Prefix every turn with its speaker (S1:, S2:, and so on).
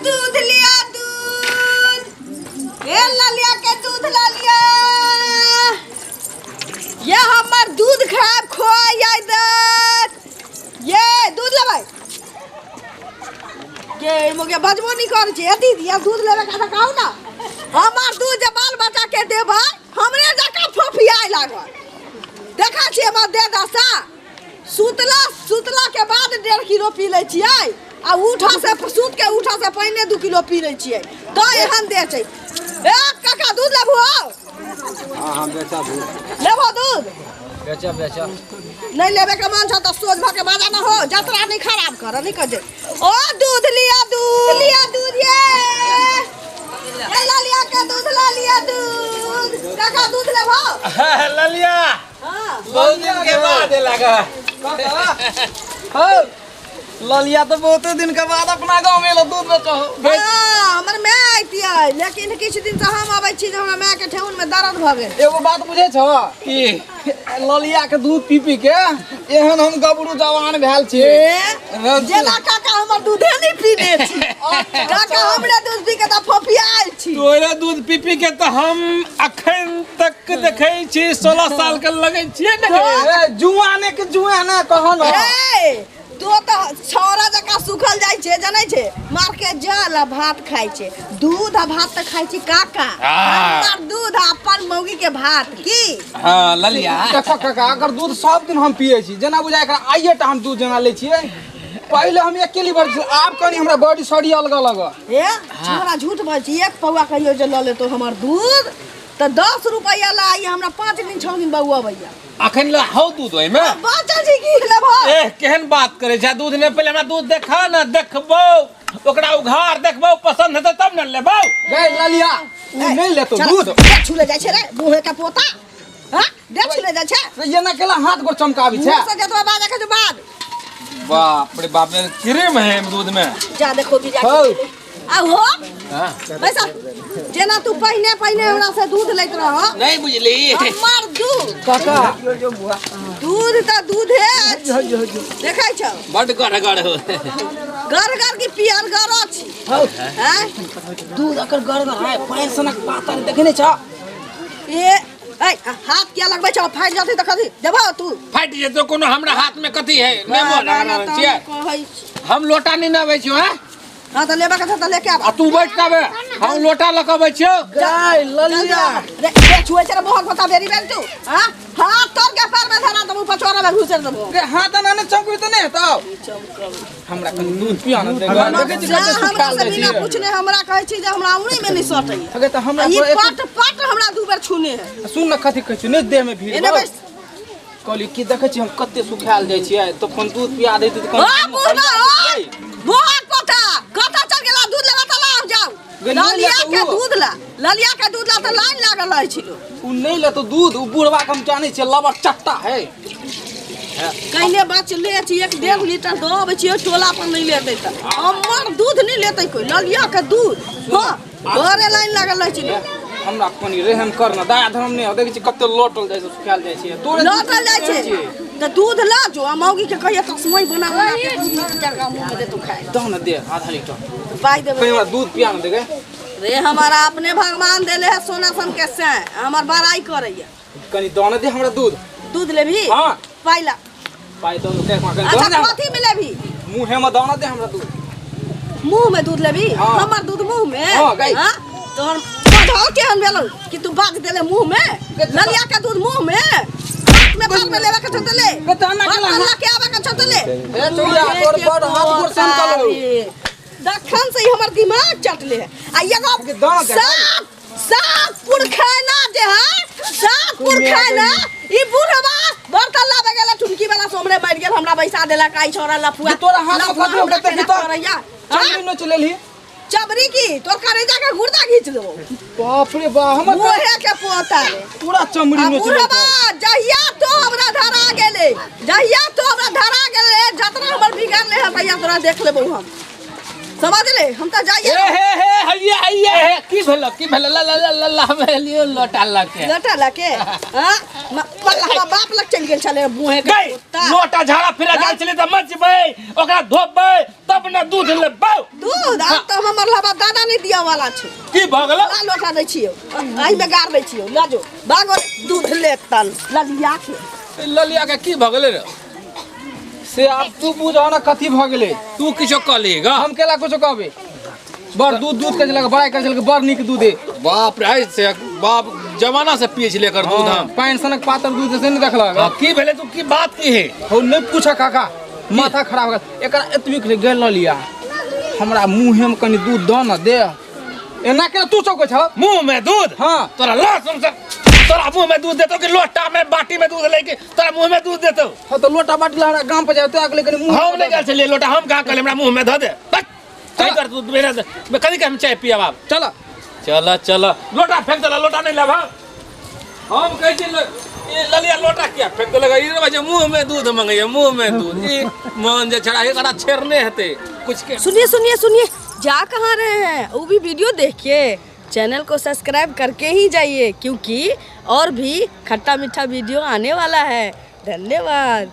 S1: दूध लिया दूध, ए ललिया के दूध ला लिया। ये हमर दूध खराब खोआ देत। ये दूध लेबै के मोगे बजबो नहीं करै छै। ए दीदी, ये दूध लेबै के तऽ कहू ना। हमर दूध जे बाल बच्चा के देबै, हमरे जकाँ फोफियाए लागल। देखै छियै हमर देह दशा। सुतला सुतला के बाद 1.5 किलो पी लै छियै आ उठऽ से सुत के उठऽ से पहिने 2 किलो पी लै छियै, तऽ एहन देह छै। ए काका, दूध लेबहो?
S2: हाँ हाँ, बेचा दूध।
S1: लेबहो दूध?
S2: बेचा बेचा।
S1: नहीं लेबे के मन छौ तऽ सोझ भऽ के बाजा न हो, जतरा नहीं खराब कर नहीं कर। ओ दूध लिया, दूध लिया, दूध। ये ए ला लिया के दूध ला लिया दूध। काका, दूध लेबहो?
S3: ललिया।
S1: हाँ।
S3: बहुत दिन के बाद लगा।
S4: हो ललिया, तो बहुत दिन के बाद अपना गांव में एलो, दूध बेचो बेच।
S1: हाँ, हमर माय अइतियै, लेकिन किछु दिन से हम अबै छी जे हमरा माय के ठेहुन में दर्द भऽ गेल।
S4: एगो बात बुझे छो?
S3: की?
S4: ललिया के दूध पी पी के एहन हम गबरू जवान भेल छी।
S1: ए जेना काका हमर दूधे नहीं पीने छी। काका, हमरे दूध पी के तऽ फोफियाल छी।
S3: तोरे दूध पी पी के तऽ हम अखन तक देखै छी 16 साल के लगै छियै ने गे।
S4: ए, जुआने के जुआने कहो न।
S1: ए तो तऽ छौड़ा जकाँ सुखल जाइ छै, जनै छै, मार के जल आ भात खाइ छै। दूध आ भात तऽ खाइ छी काका। हमर दूध आ अपन मौगी के भात की।
S3: हाँ ललिया।
S4: देखो काका, अगर दूध सब दिन हम पिए छी, जेना बुझाय एकरा आइए टा हम दूध जेना लै छियै। पहिले हम एक केली भर, आब कनी हमरा बॉडी सड़ी अलग अलग।
S1: ए छोरा, झूठ बोल छी। एक पौआ कहियो जे लऽ लेतो हमर दूध तऽ 10 रुपैआ ला आइए हमरा 5 दिन 6 दिन बउआ भैया।
S3: अखन ला हौ दूध ओहिमे।
S1: बाचल छी की लेबहो?
S3: ए केहन बात करै छै? दूध ने पहिले हमरा दूध देखा ने, देखबौ ओकरा उघार, देखबौ पसंद हेतै तब ने लेबौ।
S4: गै ललिया, उ नहीं लेतो
S1: चल,
S4: दूध।
S1: देह छुले जाइ छै रे मुँहे के पोता। हाँ, देह छुले जाइ छै।
S4: रे, एना केला हाथ गोर चमकाबै छै?
S1: मुँह से जतबा बाजऽ के छै बाज।
S3: बाप रे बाप रे, क्रीम है एहिमे दूध में।
S1: जा देखो भी जा।
S4: हौ।
S1: आ हो।
S3: हाँ।
S1: पैसा जेना तू पहिने पहिने हमरा से दूध लैत रह।
S3: नहीं बुझली।
S1: हमर दूध
S4: काका।
S1: दूध तऽ दूधे अछि, देखै छौ?
S3: बड गढ़ हो।
S1: गढ़ गढ़ की पियर गढ़ अछि।
S4: हौ।
S1: हैं?
S4: दूध अकर गड़गड़ है, पानि सनक पातर देखै नहि छौ?
S1: ए ऐ हाथ किया लगबै छौ? फाटि जेतै तऽ कथी देबहो तू?
S3: फाटि जेतौ कोनो हमरा हाथ में कथी है? नेबो लगाना छियै।
S1: कहै छी।
S3: हम लोटा नहीं नबै छियौ। हैं?
S1: हाँ, तऽ लेबऽ के छै तऽ लेके आब।
S3: आ तू बैठ के आबे, हम लोटा लऽ के अबै छियौ।
S4: गै ललिया।
S1: रे रे, छुए छै रे मोहक बता बेरी बेरी तू। हाँ, हाथ तोड़ के पैर में धरा देबो, पचोरा में घुसेर देबो।
S4: रे, हाथ एना नहि चमकबी तऽ नहि हेतौ। हमरा कनि दूध पिया ने दे। देखै छी
S1: जा,
S4: कते
S1: हमरा
S4: सुखायल
S1: से
S4: जाइ
S1: बिना
S4: छी।
S1: पूछने हमरा कहै छी जे हमरा उंगली में नहीं सटैया।
S4: अगे तऽ हमरा
S1: ई
S4: पर एक-
S1: पट पट हमरा दू बेर छूने है।
S4: सुन न, कथी कहै छी, नहि देह में भीड़।
S1: एने बैस।
S4: कहली कि देखै छी हम कते सुखायल जाइ छियै, तऽ कोन दूध पिया दैतै तऽ
S1: ओ बुढ़बा, ओ मोहक पोता, कतऽ चल गेला? दूध लेबा तऽ लाउ जाउ।
S4: गे, नहि
S1: ललिया
S4: लेतौ
S1: के
S4: उ।
S1: दूध ला, ललिया के दूध ला तऽ लाइन लागल रहै छिलो।
S4: उ नहि लेतौ दूध, उ बुढ़वा के हम जानै छियै, लबर चट्टा है।
S1: कहिने बचले छी 1-1.5 लीटर दऽ अबै छियै टोला पर, नहि लेतै तऽ हमर दूध नहि लेतै कोइ ललिया के दूध। हँ, घरे लाइन लागल रहै छिलो।
S4: हमरा कनि रहम कर न, दया धर्म नहि हो। देखै छी कते लौटल जाइ छै, सुखायल जाइ छै तोरे दूध।
S1: लौटल जाइ छै तऽ दूध लऽ जो आ मौगी के कहिए तस्मई बना बना के दूध नीक जकाँ मुँह में देतौ खाए।
S4: दह न दे आधा लीटर।
S1: पाइ देबै।
S4: कहीं हमरा दूध पिया न देगे।
S1: रे, हमारा अपने भगवान देले है सोना सन के से हमर बड़ाई करैया।
S4: कनि दह न दे हमरा दूध।
S1: दूध लेबही?
S4: हाँ।
S1: पाइ ला।
S4: पाइ दह न दे कनि दह
S1: अच्छा
S4: न दे हमरा।
S1: कथी में लेबही?
S4: मुँहे में दह न दे हमरा दूध।
S1: मुंह में दूध लेबही?
S4: हाँ।
S1: हमर दूध मुंह में?
S4: हाँ, गई।
S1: हाँ? तोहर मधौ केहन भेलौ कि तू बाग देले मुंह में ललिया के दूध? मुंह में, हाथ में, बाल में लेबे के छौ तऽ ले।
S4: गे, तऽ एना केला
S1: बर्तन लऽ के आबे के छौ तऽ ले।
S4: ए चौड़ा, तोर बड़ हाथ गोर सनकल हौ।
S1: दखन से ही हमर दिमाग चटले है आ एगो
S4: गे, दाँत देखै।
S1: सात सात पुरखैना जे है, सात पुरखैना। ई बुढ़वा बर्तन लाबे गेला टुनकी वाला, सोमरे मरि गेल, हमरा बैसा देलक। आई छोरा लफुआ
S4: जे तोरा हाथ में
S1: लफुआ
S4: कथी हो
S1: हमरा
S4: गेल
S1: केना
S4: तऽ
S1: करैया?
S4: चमड़ी नोच लेलही।
S1: चबरी की तोर करेजा के गुर्दा घींच देबो।
S4: बाप रे बा, हमर
S1: मुहे के पोता रे।
S4: पूरा चमड़ी
S1: आ
S4: नोच
S1: बुढ़वा
S4: लेलकै।
S1: जहिया तो हमरा धरा गेले, जहिया तो हमरा धरा गेले, जतना हमर बिगड़ले है तहिया तोरा देख लेबो हम। समझ ले हम तऽ जाइए।
S3: ए हे हे, हैया हैया हे, की भेल, की भेल? ला ला ला ला ला, हम एलियो लोटा लके।
S1: लोटा लके? हाँ, हमरा बाप लग चलि गेल छलै मुँहे के
S3: गई
S1: कुत्ता।
S3: लोटा झाड़ा फिरा गेल छलै तऽ मचबै, ओकरा धोबै तब ने दूध लेबै।
S1: दूध आब तऽ हमर लबा दादा नहि दिअ वाला छै।
S3: की भऽ गेल?
S1: ला लोटा दै छियौ, एहिमे गार दै छियौ, लऽ जो भागो, दूध लेतन ललिया के।
S3: ललिया के की भऽ गेलै रे?
S4: से आब तू बुझह ने कथी भऽ गेलै।
S3: तू किछो कहली गा?
S4: हम केला कुछो कहबै? बड़ दूध दूध के छलक, बड़ाइ करै छलक, बड़ नीक दूध है।
S3: बाप रे, आइ से बाप जमाना से पिए छलै एकर दूध हम।
S4: पानि सनक पातर दूध से नहि देखलक।
S3: हाँ, की भेलै? तू की बात की है?
S4: हो नहि पूछ काका, माथा खराब हो गेल। एकरा एतबी के गेल लिया, हमरा मुँहे में कनि दूध दऽ ने दे। एना केना तू चौकै छह?
S3: मुंह में दूध?
S4: हाँ।
S3: तोरा लहसुन से तोरा मुंह में दूध देतौ कि लोटा में बाटी में दूध लेके तोरा मुंह में दूध देतौ?
S4: हाँ तऽ लोटा बाटी हमरा गाम पर जाय तो अगले कनि मुँह।
S3: हम नहीं गेल छलियै लोटा, हम कहाँ कहलियै हमरा मुंह में धऽ दे। बस कहीं कर दूध मेरा मैं कभी के हम चाय पियब आब।
S4: चल
S3: चल चल, लोटा फेंक देला, लोटा नहीं लेब। हम कहै छी ई ललिया लोटा किया फेंक देलक? ई रे बच्चा मुंह में दूध मंगैया, मुंह में दूध। ई मन जे छड़ा एकरा छेड़ने हेतै कुछ के।
S1: सुनिए सुनिए सुनिए, जा कहाँ रहे हैं? वो भी वीडियो देख के चैनल को सब्सक्राइब करके ही जाइए, क्योंकि और भी खट्टा मीठा वीडियो आने वाला है। धन्यवाद।